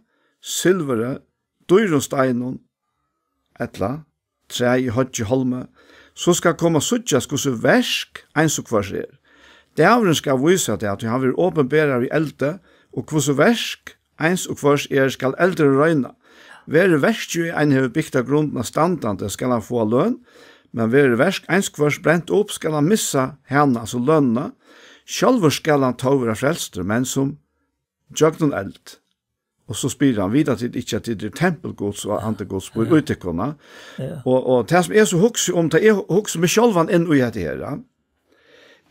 silvuri, dýrum steinum, ella træ í hoyggi hálmi, so skal koma at síggjast, hvussu verk eins og hvørs er. Dagurin skal vísa tað, tí hann verður opinberaður í eldi, og hvussu verk eins og hvørs er, skal eldurin royna. Verður verkið, ið ein hevur bygt á grundina, standandi, skal hann fáa løn, men verður verk eins hvørs brent upp, skal hann missa hana, altso lønina. Sjálvur skal hann tó vera frelstur, men sum gjøgnum eld. Og so spyr hann, vita tit ikki, at tit eru tempul Guds, og andi Guds býr í tykkum? Ja. Og, og tað sum eg so hugsi um, tað eg hugsi meg sjálvan inn í hetta her, ja.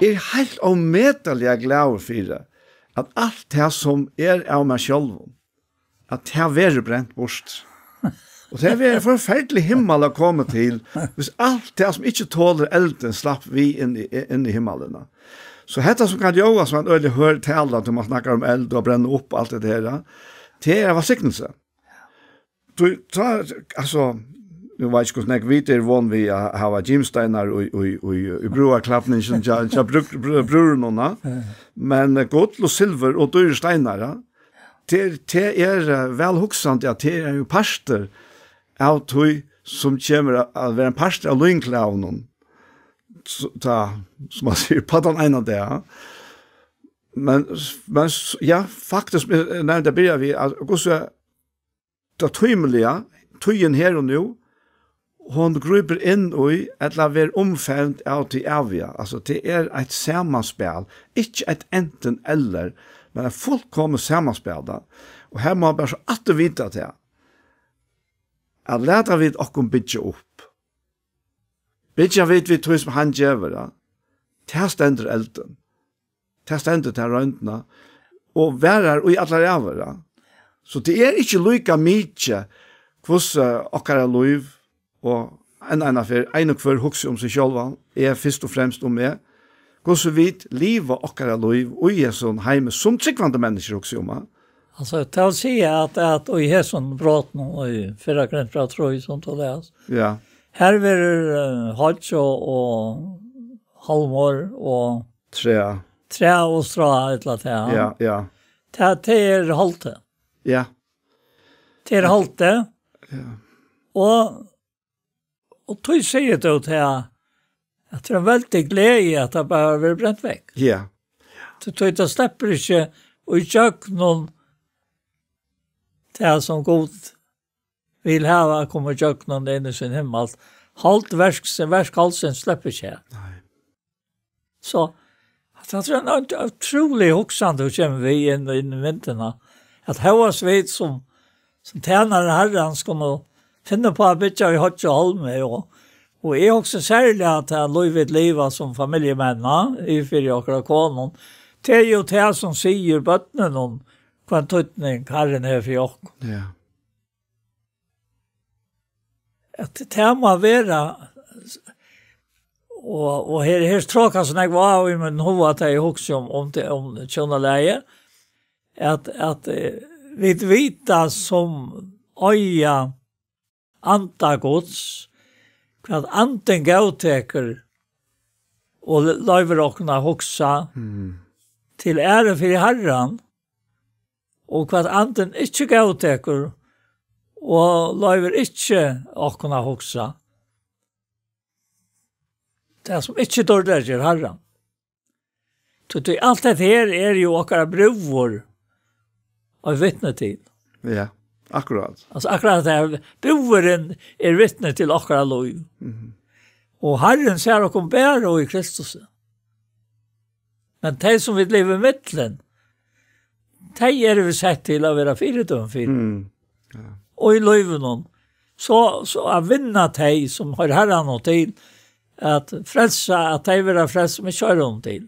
Eg eri heilt ómetaliga glaður fyri, at alt tað sum er av mær sjálvum, at tað verður brent burt. Og tað verður ein forferdelig himmal at koma til, hvis alt tað sum ikki tolir eldin slapp við inn í, inn í himmalin. So hetta sum kann ljóða sum ein øgiliga hørð tala, tí man snakkar um eld og brenna upp og alt det der, tað er ein vælsignelse. Tú, tá, altso, nú veit eg ikki, hvussu nógv vit eru von við at hava gimsteinar í, í, í, í brúðarklædningin hjá, hjá brú-, brú-, brúðrunum, ja. Ja. Men, eh, gull og silvur og dýrir steinar, ja. Tað er, tað er, eh, væl hugsandi, at tað er ein partur av tí, sum kemur at, at vera ein partur av línklæðunum. S-, tá, sum man sigur, á tann eina dag, ja. Men, men s-, ja, faktiskt, men, eh, nei, tað byrjar við, at hvussu tað tímiliga, tíðin her og nú, hon grípur inn í, ella verður umfevnd av tí æviga. Altso, tað er eitt samanspæl, ikki eitt antin ella, Men ein fullkomin samanspæla. Og her má man bara so aftur vita tað, at lata vit okkum byggja upp. Byggja vit við tí, sum hann gevur, ja. Tað stendur eldin. Tað stendur tað royndina. Og varar í allar ævir, ja. So tað er ikki líka mikið, hvussu okkara lív, og enn eina ferð, ein og hvør hugsi um seg sjálvan, er fyrst og fremst um meg. Hvussu vit liva okkara lív í hesum heimi, sum trúgvandi menniskjur hugsi um, ja. Altso, tað vil siga at, at í hesum brotinum, í fyrra Korintbræv trý, sum tú las, ja, her verður, eh, hoyggj og, og hálmur og træ. Træ og strá, ella tað, ja. Ja, ja. Tað, tað er holdið. Ja. Tað er holdið. Ja. Og, og tí sigur tú tað, at tað er ein veldig gleði, at tað bara verður brent vekk. Ja. Tí, tí tað sleppur ikki í gjøgnum tað, sum Gud vil hava at koma í gjøgnum inn í sín himmel. Hold verks, verk holdsins sleppur ikki her. Nei. So, at tað er ein ut-, utrolig hugsan, tú kemur við inn, inn í myndina. At hóast vit sum, sum tænarar Harrans kunnu finna upp á at byggja í hoyggj og hálmi, og, og eg hugsi serliga at tað lív vit liva sum familjumenn, ja, í fyri okkara konum, tað er jú tað sum sigur børnunum, hvønn týdning Harrin hevur fyri okkum. Ja. At tað má vera, og, og her, her trókar so nógv á í mín huga, at eg hugsi um, um tað, um hjúnalagið, at, at, eh, vit vita sum eiga anda Guds, hvat andin góðtekur og le-, loyvir okkum at hugsa, mm, til æru fyri Harran, og hvat andin ikki góðtekur og loyvir ikki okkum at hugsa, tað sum ikki dýrkar Harran. Tí, tí alt hetta her er jú okkara brúður eitt vitni til. Ja, akkurát. Altso, akkurát tað her, brúðurin er vitni til okkara lív. Mhm. Og Harrin sær okkum bara í Kristus. Men tey, sum vit liva ímillum, tey eru vit sett til at vera fyridømi fyri. Mm. Ja. Og í lívinum. So, so at vinna tey, sum hoyra Harranum til, at frelsa, at tey verða frelst, sum ikki hoyra honum til.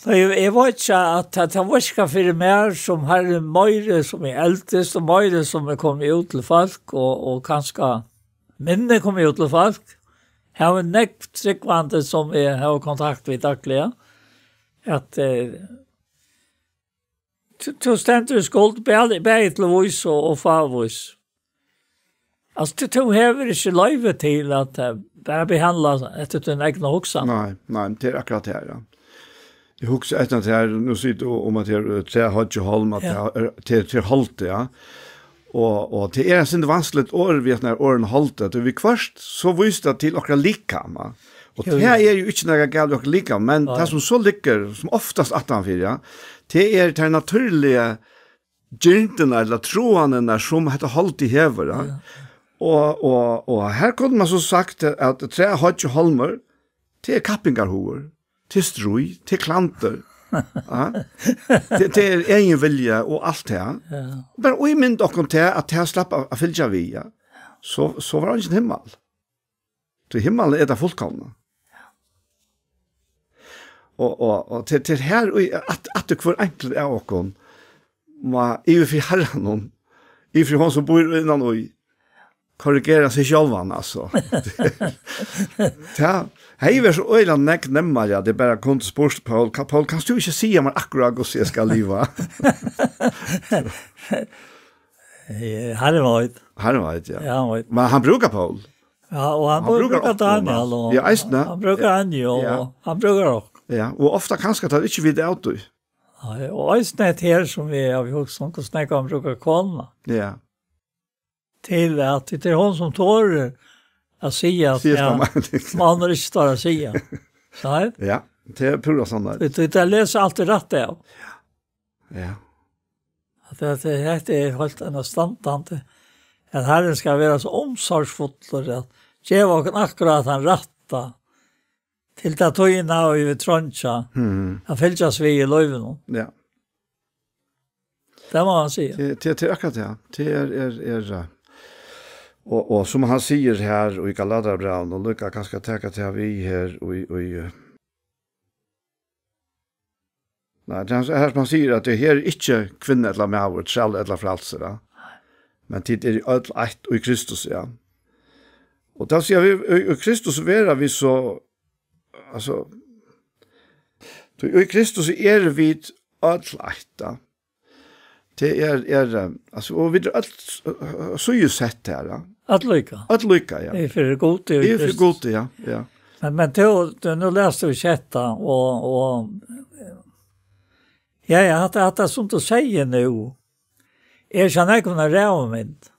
So eg, eg veit ikki, at tað, tað virkar fyri meg, sum Harrin meiri, sum eg eldist, og meiri, sum eg komi út til fólk, og, og kanska minni komi út til fólk, havi nógv trúgvandi, sum eg havi kontakt við dagliga, at, eh, tú, tú stendur í skuld, bæði, bæði til vís og, og fávís. Altso, tú, tú hevur ikki loyvi til at, eh, bara behandla eftir tína egnu hugsan. Nei, nei, men tað er akkurát tað her, ja. Eg hugsi eftir at her, nú sigur tú um at her, eh, træ, hoyggj og hálm, at, ja, tað er, tað er, tað er holdið, ja. Og, og tað er eitt sindur vanskeligt orð við at nær orðið holdið, at viðhvørt, so vísir tað til okkara likam, ja. Og, jú, tað, jú, er jú ikki nakað galið við okkara likam, men, nei, tað sum so liggur, sum oftast aftanfyri, ja, tað er tað natúrliga, girndina ella tráðarnar, sum hetta holdið hevur, ja. Ja. Og, og, og her kundi man so sagt, at træ, hoyggj og hálmur, tað er kappingarhugur, tað er stríð, tað er klandur. Ja. Tað, tað er eginvilji og alt tað. Ja. Bara ímynda okkum tað, at tað slapp at, at fylgja við, ja. So, so var eingin himmal. Tí himmalin er tað fullkomna. Og, og, og til, til her, og at, at hvør einkel av okkum má yvir fyri Harranum, yvir fyri hon sum býr innan í, korrigera seg sjálvan, altso. Tað hevði verið so øgiliga nógv nemmari, at eg bara kundi spurt Poul, "Ka-, Poul, kanst tú ikki siga mær akkurát, hvussu eg skal liva?" Eh, Harrin veit. Harrin veit, ja. Ja, hann veit. Men hann brúkar Poul. Ja, og hann brúkar, brúkar okkum, Daniel, og, ja, eisini, hann brúkar Anju, og, ja, hann brúkar okkum. Ja, og ofta kanska tað ikki vita av tí. Nei, og eisini hetta her sum vit, ja, vit hugsa um, hvussu nógv hann brúkar konuna. Ja. Til at tað er hon sum torir at siga, siga, ja, tað, sum hann ikki torir at siga. Sant? Ja, tað er púra sannheit. Tí, tí tey lesa altíð rætt av. Ja. At, at hetta er heilt enastandandi, at Harrin skal vera so umsorgsfullur at geva okkum akkurát tann rætta Til ta tíðina, og vit treingja Mhm. at fylgjast við í lívinum. Ja. Tað má man siga. Tað, tað, tað er akkurát tað. Tað er, er, er, eh, og, og sum hann sigur her í Galatarabrævinum, og líka kanska taka tað við her í, í, eh, Nei, tað er her, sum hann sigur, at tað her er ikki kvinna ella maður, træl ella frælsari, ja. Men tit eru øll eitt í Kristus, ja. Og tað vil siga, vit, í, í Kristus verða vit so, altso, tí í Kristus eru vit øll eitt, ja. Tað er, er, eh, altso, og vit eru øll s-, s-, síðusett her, ja. Øll líka. Øll líka, ja. Tað er fyri Gud, tað er Tað er fyri Kristus. Gud, ja, ja. Men, men tú, tú, nú lesur tú sjettanda, og, og, ja, ja, hatta, hatta sum tú sigur nú, er ikki nakað ein ræðumynd.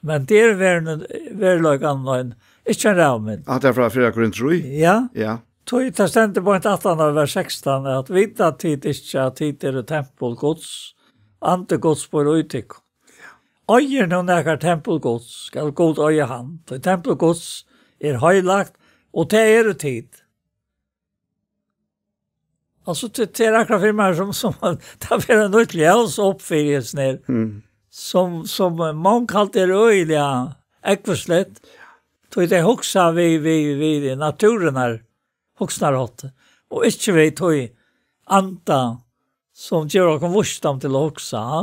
Men tað er veru-, veruleikan ein, ikki ein ræðumynd. At tað er frá fyrra Korint trý? Ja. Ja. Tí tað stendur beint aftan á vers sekstan, at vita tit ikki, at tit eru tempul Guds, andi Guds býr í tykkum. Eigur nú nakar tempul Guds, skal Gud eiga hann. Tí tempul Guds er heilagt, og tað eru tit. Altso, tað, tað er akkurát fyri mær sum, sum tað fer eitt nýtt ljós upp fyri hesum her. Mm. Sum, sum mong halda er øgiliga ógvusligt. Tí tey hugsa við, við, við náttúrunnar hugsanarhátti, og ikki við tí anda sum gevur okkum vísdóm til at hugsa, ha?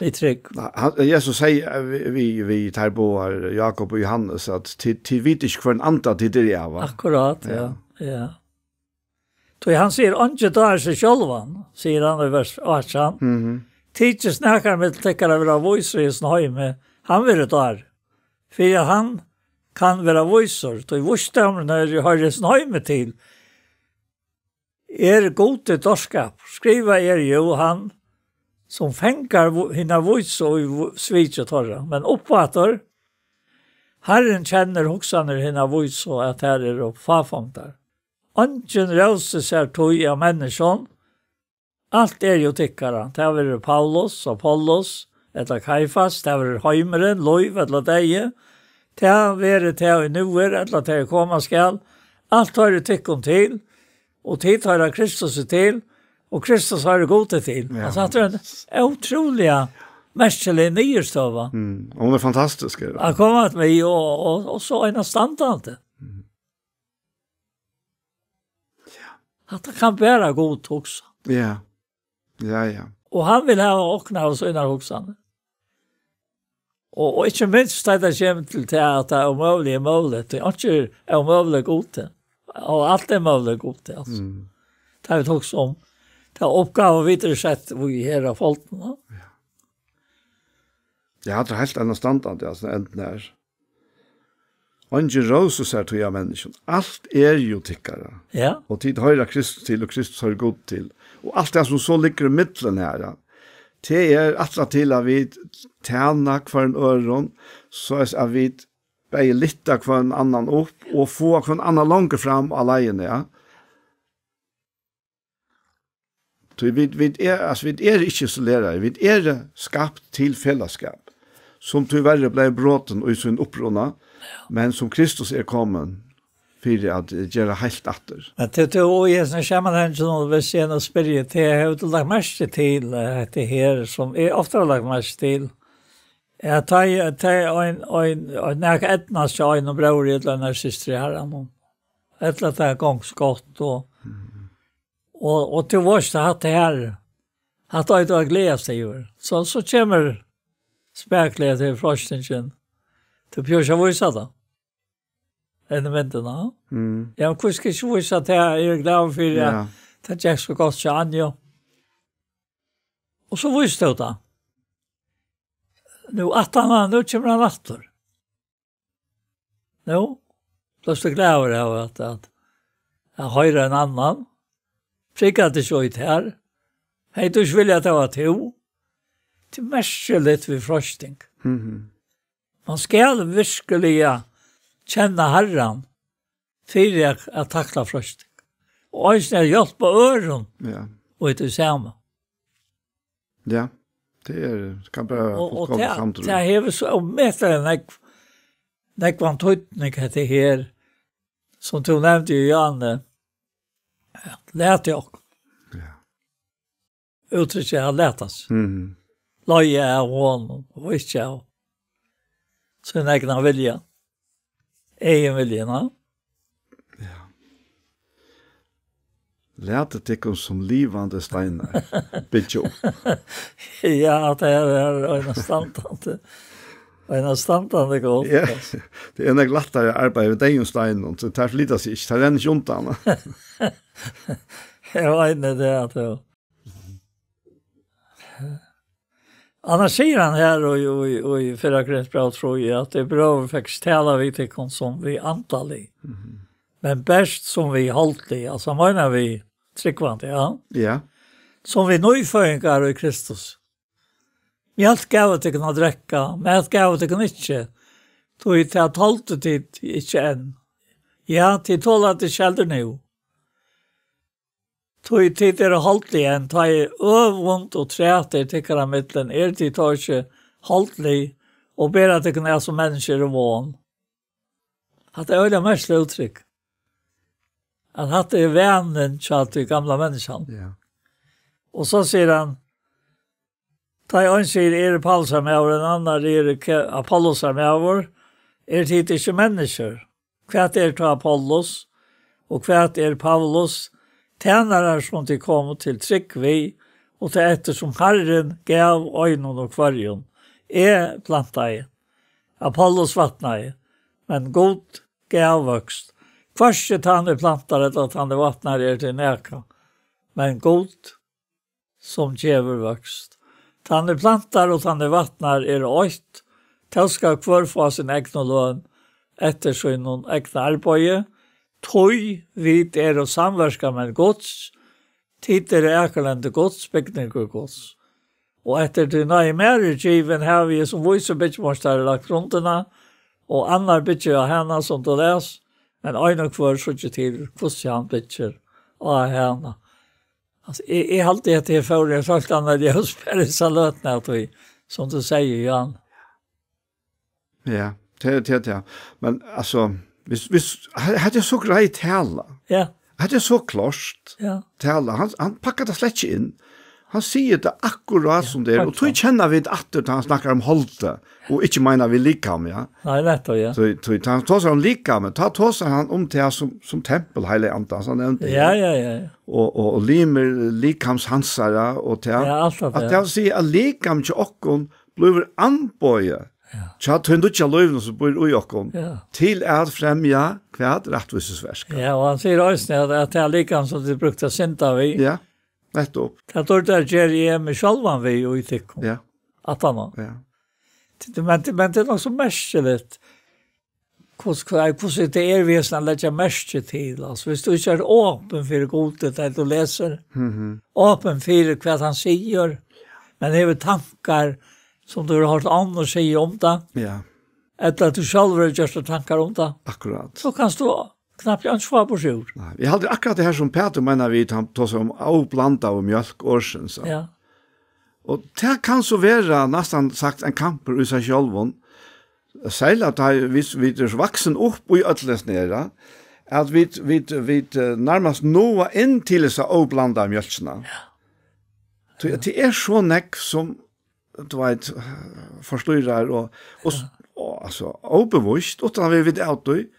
Við trúgv. Nei, hann, Jesus segði, eh, við, við, við teir báðar, Jakob og Jóhannes, at tit, tit vita ikki, hvørjum anda tit eru av, va? Akkurát, ja. Ja. Ja. Tí hann sigur, "Eingin dáir seg sjálvan", sigur hann í vers átjan. Mhm. "Tykist nakar millum tykkara at vera vísur í hesum heimi, hann verður dáður, fyri at hann kann vera vísur, tí vísdómurin hoyrir, hoyrir hesum heimi til. Er Gudi dárskapur, skrivað er jú, hann, sum fangar vo-, hinar vísu í vo-, sviki teirra. Men uppaftur, Harrin kennir hugsanir hinna vísu, at tær eru fáfongdar. Eingin rósir sær tí av menniskjum, alt er jú tykkara. Tað verður Paulus, Apollos, ella Keifas, tað verður heimurin, lív ella deyði, tað verður tað, ið nú er, ella tað, ið koma skal, alt hoyrir tykkum til, og tit hoyra Kristus til, og Kristus hoyrir Gudi til." Ja. Altso, hatta er ein ótrúliga merkilig niðurstøða. Mm. Og hon er fantastisk, er det? At koma at meg, og, og, og so ein standandi. Mm. Hatta kann bara Gud hugsa. Ja. Ja, ja. Og hann vil hava okkum av sínar hugsanir. Og, og ikki minst, tá tað kemur til tað, at tað ómøguliga er møguligt. Tað er ikki ómøguligt Gudi. Og alt er møguligt Gudi, altso. Mm. Tað vit hugsa um. Tað er uppgáva vit eru sett í her av foldinum, va? Ja. Ja, tað er heilt enn standandi, altso, enn er. Eingin rósir sær tí av menniskjum. Alt er jú tykkara. Ja. Og tit hoyra Kristus til, og Kristus hoyrir Gud til. Og alt tað sum so liggur í millum her, ja. Tað er ætlað til at vit tæna hvørjum øðrum, so at vit bæði lyfta hvønn annan upp og fáa hvønn annan longur fram á leiðini, ja. Tí vit, vit er, altso, vit eru ikki isoleraðir, vit eru skapt til felagsskap, sum tíverri bleiv brotin í sín uppruna, men sum Kristus er komin fyri at gera heilt aftur. Men til, til, og í hesum samanhangi, sum vit síðan spyrja, til, hevur tú lagt merki til, eh, hetta her, sum eg ofta havi lagt merki til, at tá eg, tá eg ein, ein, ein, nakað eydnast hjá einum bróðri ella einari systur í Harranum, ella tað gongst gott, og, og, og tú veitst, at hatta her, hatta eitur at gleðast yvir. So, so kemur spakuliga til freistingin. Tú behøvir ikki at vísa tað. Hendan myndina. Mm. Ja, men hví skal eg ikki vísa tað? Eg eri glaður fyri, ja, at tað gekk so gott hjá Anju. Og so vísti tú tað. Nú, aftan á, nú kemur hann aftur. Nú, bleivst tú glaður av at, at, at hoyra ein annan? Prikaði tað ikki í tær? Hevði tú ikki viljað, at tað var tú? Tað er merkiligt við freisting. Mhm. Man skal virkuliga kenna Harran fyri at, at takla freisting. Og eisini at hjálpa øðrum, ja, og í tí sama. Ja, tað er, kann bara og, og fullkomna tað, samtíð. Tað hevur so ómetaliga nógv, nógvan týdning, hetta her, sum tú nevndi, Johanne, latið okkum. Ja. Úttrykki at lata seg. Mhm. Leiða av honum og ikki av sín egna vilja. Egin vilja, ja. Ja. Latið tykkum sum livandi steinar byggja upp. Ja, at tað er, er ein standandi, ein standandi gott. Ja, tað er nógv lættari at arbeiða við deyðum steinum, so tær flyta seg ikki, tær renna ikki undan. Eg veit ikki tað, at tú Annars sigur hann her í, í, í fyrra Korintbræv trý, at tey brøður fekk tala við tykkum sum við andalig, Mhm. men bert sum við holdlig, altso meinar við trúgvandi, ja. Ja. Sum við nýføðingar í Kristus. Mjólk gavu tykkum at drekka, mat gavu tykkum ikki, tí tað toldu tit ikki enn. Ja, tit tola tað ikki heldur nú. Tí tit eru holdlig enn, tá ið øvund og træt er tykkara millum, eru tit tá ikki holdlig og bera tykkum at sum menniskju eru von. Hatta er øgiliga merkiligt úttrykk. At hatta er vanin hjá tí gamla menniskjan. Ja. Og so sigur hann, tá ið ein sigur, "Eg eri Paulusar maður", ein annar, "Eg eri Ke-, Apollusar maður", eru tit ikki menniskjur? Hvat er tá Paulus, og hvat er Paulus? Tænarar, sum tit komu til trúgv við, og tað eftir sum Harrin gav einum og hvørjum. Eg plantaði, Apollos vatnaði, men Gud gav vøkst. Hvørki tann ið plantar ella tann ið vatnar er til nakað, men Gud, sum gevur vøkst. Tann ið plantar og tann ið vatnar eru eitt, tó skal hvør fáa sín egnu løn eftir sínum egna arbeiði, tí vit eru samverkamenn Guds, tit eru akurlendi Guds, bygningur Guds. Og eftir tí náði mær er givin, havi eg sum vísur byggimeistari lagt grundina, og annar byggir á hana, sum tú les, men ein og hvør síggi til, hvussu hann byggir á hana. Altso, eg, eg haldi, at eg fór í ein heilt annan ljós bara í hesa løtuna av tí, sum tú sigur, Jan. Ja, tað er, tað er, tað er. Men, altso, hvis, hvis, he-, hetta er so greið tala. Ja. Hetta er so klárt Ja. tala. Hann, hann pakkar tað slett ikki inn. Hann sigur tað akkurát Ja, sum tað er. Og faktiskt. Tí kenna vit aftur, tá hann snakkar um holdið, og ikki meina við likam, ja. Nei, nettopp, ja. Tí, tí, tá hann tosar um likamið, tá tosar hann um tað sum, sum tempul, heilagi andans, hann nevndi. Ja, ja, ja, ja. Og, og, og limir likams hansara, og tað. Ja, alt tað, At ja. tað vil siga, at likam hjá okkum blívur amboðið Ja. hjá tí nýggja lívinum, sum býr í okkum, Ja. til at fremja hvat? Rættvísisverk. Ja, og hann sigur eisini, at, at tað er likam, sum tit brúktu at synda við. Ja, nettopp. Tað er tað, ger eg meg sjálvan við í tykkum. Ja. Aftaná. Ja. Tí, men, men tað er nokk so merkiligt, hvussu, hva, hvussu tað er við at leggja merki til. Altso, hvis tú ikki ert opin fyri Gud, tað tú lesur, Mhm. opin fyri hvat hann sigur, men hevur tankar sum tú hevur hoyrt onnur siga um tað, Ja. ella at tú sjálvur hevur gjørt tær tankar um tað, Akkurát. so kanst tú knappliga ikki fáa burtur úr. Nei, eg haldi akkurát tað her, sum Pætur meinar við, hann tosar um óblandaðu mjólk orðsins, ja. Ja. Og tað kann so vera næstan sagt ein kampur í seg sjálvum, serliga tá vit, vit eru vaksin upp í øllum hesum her, at vit, vit, vit, eh, nærmast náa inn til hesa óblandaðu mjólkina. Ja. Tí at tað er so nógv sum, tú veit, forstýrar og, og, s-, Ja. og, altso, óbevíst, uttan at vit vita av tí,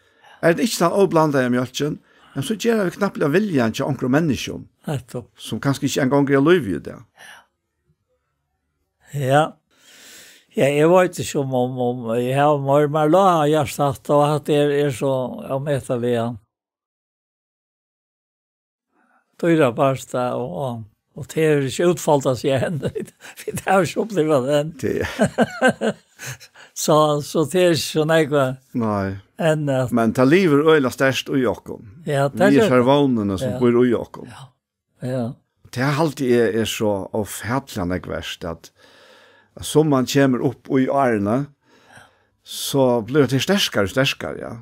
er tað ikki tann óblandaða mjólkin, men so gera vit knappliga viljan hjá onkrum menniskjum, Nettopp. sum kanska ikki eingong er á lívi í dag. Ja. Ja, eg veit ikki um, um, um, eg havi meir, meir lá á hjarta hatta, og at tað er, er so ómetaliga dýrabært, og, og, og tað er ikki útfoldað seg enn. Vit, vit hava ikki upplivað tað enn. Tað So, so tað er ikki so nógv Nei. enn at Men tað livir øgiliga sterkt í okkum. Ja, tað Við ger hesar vónirnar sum Ja. býr í okkum. Ja. Ja. Tað haldi eg er so ófatiliga nógv vert, at, at sum man kemur upp í árini, so blívur tað sterkari og sterkari, ja.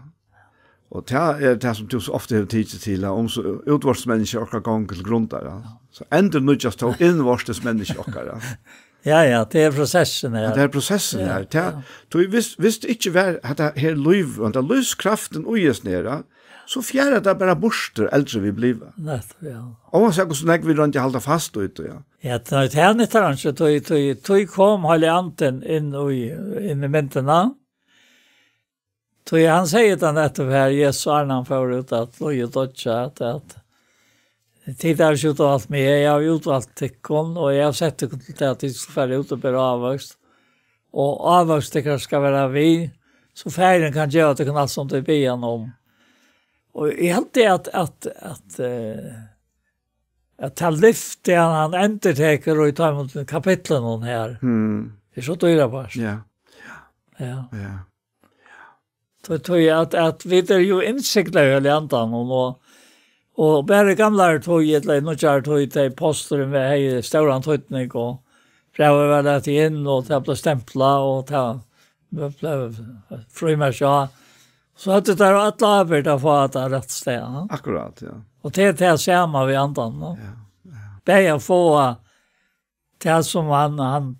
Og tað er tað, sum tú so ofta hevur tikið til, at um so útvortis menniskja orkar ganga til grundar, ja. So endurnýggjast tó innvortis menniskja okkara, ja. Ja, ja, tað er prosessin her. Ja, tað er prosessin Ja, her. Tað, ja. Tú, hvis, hvis tað ikki var hetta her lív, og hetta lívskraftin í hesum her, ja, so fjarar tað bara burtur, eldri vit bliva. Nettopp, ja. Óansett hvussu nógv vit royna at halda fast í tí, ja. Ja, tá, tá nyttar hann ikki, tí, tí, tí kom Heilagi Andin inn í, inn í myndina. Tí hann segði tað nettopp her, Jesus, áðrenn hann fór út at líða og doyggja, at, at tit hava ikki útvalt meg, eg havi útvalt tykkum, og eg havi sett tykkum til tað, at tit skulu fara út og bera ávøkst, og ávøkst tykkara skal vera við, so Faðirin kann geva tykkum alt, sum tit biðja hann um. Og eg helt at, at, at, eh, at tað lyfti hann, hann endurtekur í teimum kapitlunum her. Mm. Tað er so dýrabært. Ja. Ja. Ja. Ja. Tí, tí at, at vit eru jú innsiglað í Heilaga Andanum, og, og bæði í gamlari tíð, ella í nýggjari tíð, tá posturin var, hevði stóran týdning, og brævið var latið inn, og tað bleiv stemplað, og tað bleiv frímerki á. So høvdu teir alla ábyrgd at fáa tað á rætt stað, ja. Akkurát, ja. Og tað er tað sama við Andanum, ja. Ja, ja. Bæði at fáa tað sum hann, hann,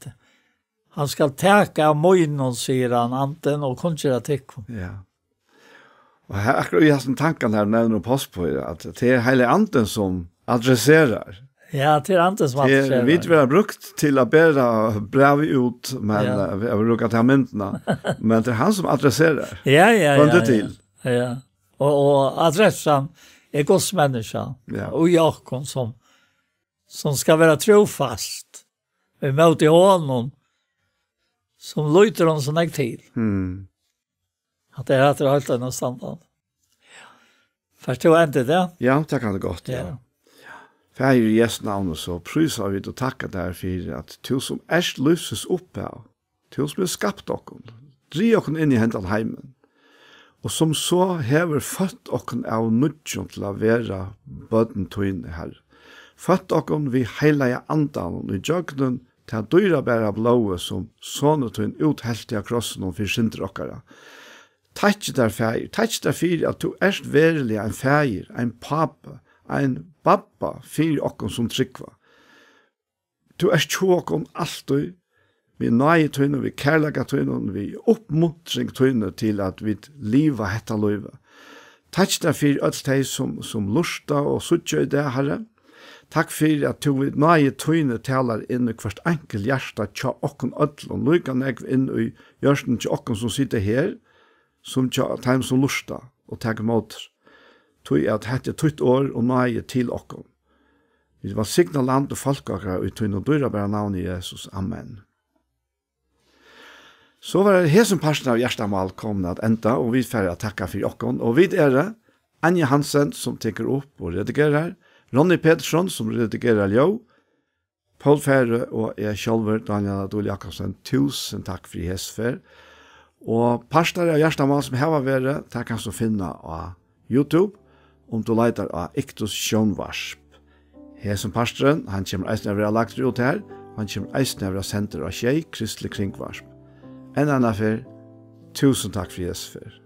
hann skal taka av mínum, sigur hann, Andin, og kunngera tykkum. Ja. Og her, akkurát í hasum tankan her, nevnir tú Postboði, at tað er Heilagi Andin, sum adresserar. Ja, tað er Andin, sum adresserar. Tað er, vit verða brúkt til at bera brævið út, men, ja, eh, eg vil brúka ta myndina. Men tað er hann, sum adresserar. Ja, ja, ja, ja. Hvønn tað er til. Ja. Og, og adressan er Guds menniskja. Ja. Og Jákup, sum sum skal vera trúfast ímóti honum, sum lítur honum so nógv til. Mm. At tað er, at tað er heilt einastandandi. Fert tú at enda tað? Ja, tað kann eg gott, ja. Ja. Faðir, í Jesu navni, so prísa vit og takka tær fyri, at tú sum ert lívsins upphav, tú sum hevur skapt okkum, drigið okkum inn í hendan heimin, og sum so hevur føtt okkum av nýggjum til at vera børn tíni, Harri. Føtt okkum við Heilaga Andanum í gjøgnum tað dýrabara blóðið, sum Sonur tín úthelti á krossinum fyri syndir okkara. Takki tær, Faðir, takki tær fyri, at tú ert veruliga ein faðir, ein pápi, ein babba fyri okkum, sum trúgva. Tú ert hjá okkum altíð, við náði tínum, við kærleika tínum, við uppmuntring tíni til, at vit liva hetta lívið. Takk tær fyri øll tey, sum, sum lurta og síggja í dag, Harri. Takk fyri, at tú við náði tíni talar inn í hvørt einkult hjarta hjá okkum øllum, líka nógv inn í hjørtuni hjá okkum, sum sita her, sum hjá teimum, sum lurta og taka ímóti. Tí at hetta er títt orð og náði til okkum. Vit vælsigna land og fólk okkara í tínum dýrabara navni, Jesus. Amen. So var hesin parturin av Hjartamál komin at enda, og vit fara at takka fyri okkum. Og vit eru Anja Hansen, sum tekur upp og redigerar, Ronny Petersson, sum redigerar ljóð, Poul Færø og eg sjálvur, Dánjal á Dul Jakobsen, túsund takk fyri hesa ferð. Og partar av Hjartamál sum hava verið, tær kanst tú finna á YouTube, um tú leitar á Iktus Sjónvarp. Hesin parturin, hann kemur eisini at vera lagdur út har, og hann kemur eisini at vera sendur á Sjey Kristlig Kringvarp. Enn eina ferð, túsund takk fyri hesa ferð.